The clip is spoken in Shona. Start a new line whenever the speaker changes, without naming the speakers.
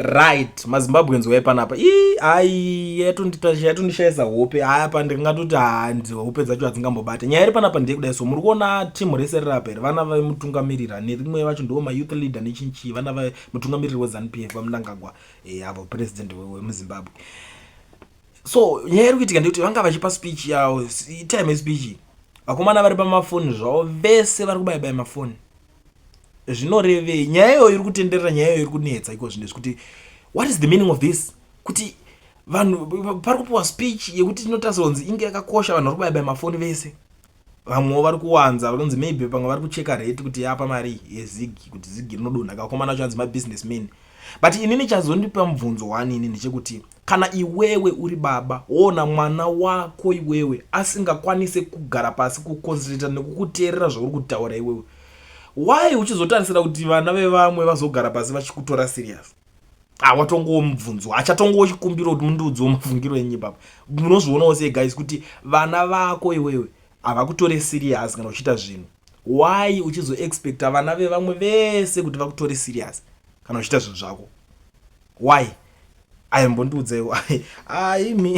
Right, maZimbabweans, wai panapa. Ii, ai, yatondishayisa hope. Aya, ndingatoti hanzi hope dzacho hadzingambobata. Nyaya iri panapa ndeyekudai. So muri kuona timu rese riri apa here, vana vemutungamirira nerimwe vacho ndo mayouth leader nechinchi, vana vemutungamiriri weZANU PF, VaMnangagwa, avo president wemuZimbabwe. So nyaya iri kuitika ndeyekuti vanga vachipa speech yavo. Time yespeech, vakomana vari pamafoni zvavo, vese vari kubayabaya mafoni. Zvinorevei? Nyaya iyoyo iri kutenderera, nyaya iyoyo iri kunetsa iko zvinhu kuti what is the meaning of this, kuti vanhu pari kupiwa speech yekuti inotarisirwa kunzi inge yakakosha, vanhu vari kubayabaya mafoni vese. Vamwewo vari kuwanza, vari kunzi maybe pamwe vari kucheka rate kuti yapa mari yeZiG, kuti ZiG rinodonha. Kakomana acho anzi mabusinessman. But inini chazondipa mubvunzo one ini ndechekuti kana iwewe uri baba, woona mwana wako iwewe asingakwanisi kugara pasi, kuconcentrata nekukuteerera zvauri kutaura iwewe, why uchizotarisira kuti vana vevamwe vazogara pasi vachikutora serious? Hawatongowo mubvunzo, hachatongowo chikumbiro kuti mundiudzewo mafungiro enyu ipapa. Munozvionawo sei, guys, kuti vana vako iwewe havakutore serious kana uchiita zvinhu? Why uchizoexpecta vana vevamwe vese kuti vakutore serious kana uchiita zvinhu zvako? Why? Aimbondiudzaiwo aimi.